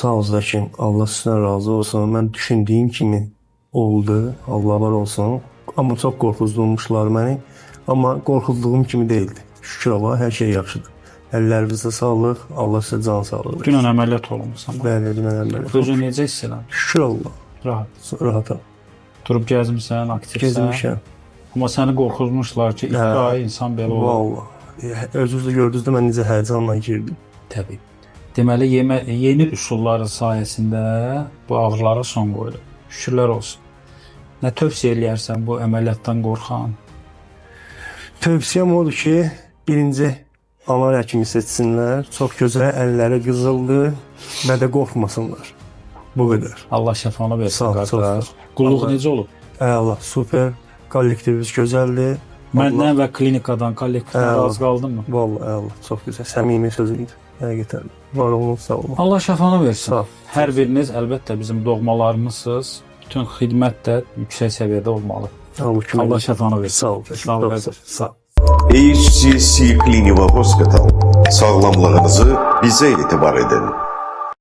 Sağ olsun həkim. Allah sizdən razı olsun. Mən düşündüyüm kimi oldu. Allah var olsun. Amma çox qorxuzdurmuşlar məni. Amma qorxulduğum kimi deyildi. Şükür Allaha, hər şey yaxşıdır. Əllərinizə sağlıq. Allah sizə can sağlığı versin. Dünən əməliyyat olunmusan. Bəli, dünən əməliyyat. Özünü necə hiss edirsən? Şükür Allaha. Rahat. Rahatam. Durub gəzmisən, aktivsən. Gezmişəm. Amma səni qorxuzmuşlar ki, 2 Hə. ay insan belə olar. Vallahi. Özünüz də gördünüz də mən necə həyəcanla girdim. Təbii. Deməli yeni üsulların sayəsində bu ağrılara son qoyulub. Şükürlər olsun. Nə tövsiyə eləyərsən bu əməliyyatdan qorxan? Tövsiyəm odur ki, birinci anar həkimi seçsinlər. Çox gözəl, əlləri qızıldır və də qorxmasınlar. Bu qədər. Allah şəfanı versin Sağ ol, çox qardaş. sağ ol. Qulluq Allah- necə olub? Əla, super. Kollektivimiz gözəldir. Məndən və klinikadan, kollektivdən Əla. razı qaldın mı? Vallahi əla, çox gözəl. Səmimi sözümdür. Həqiqətən. Var olun, sağ olun. Allah şəfanı versin. Sağ ol. Hər biriniz əlbəttə bizim doğmalarımızsınız. Bütün xidmət də yüksək səviyyədə olmalı. Allah kömək Allah etsin. şəfanı versin. Sağ ol. Sağ ol. Çox sağ ol. HCC Cliniva Hospital. Sağlamlığınızı bizə etibar edin.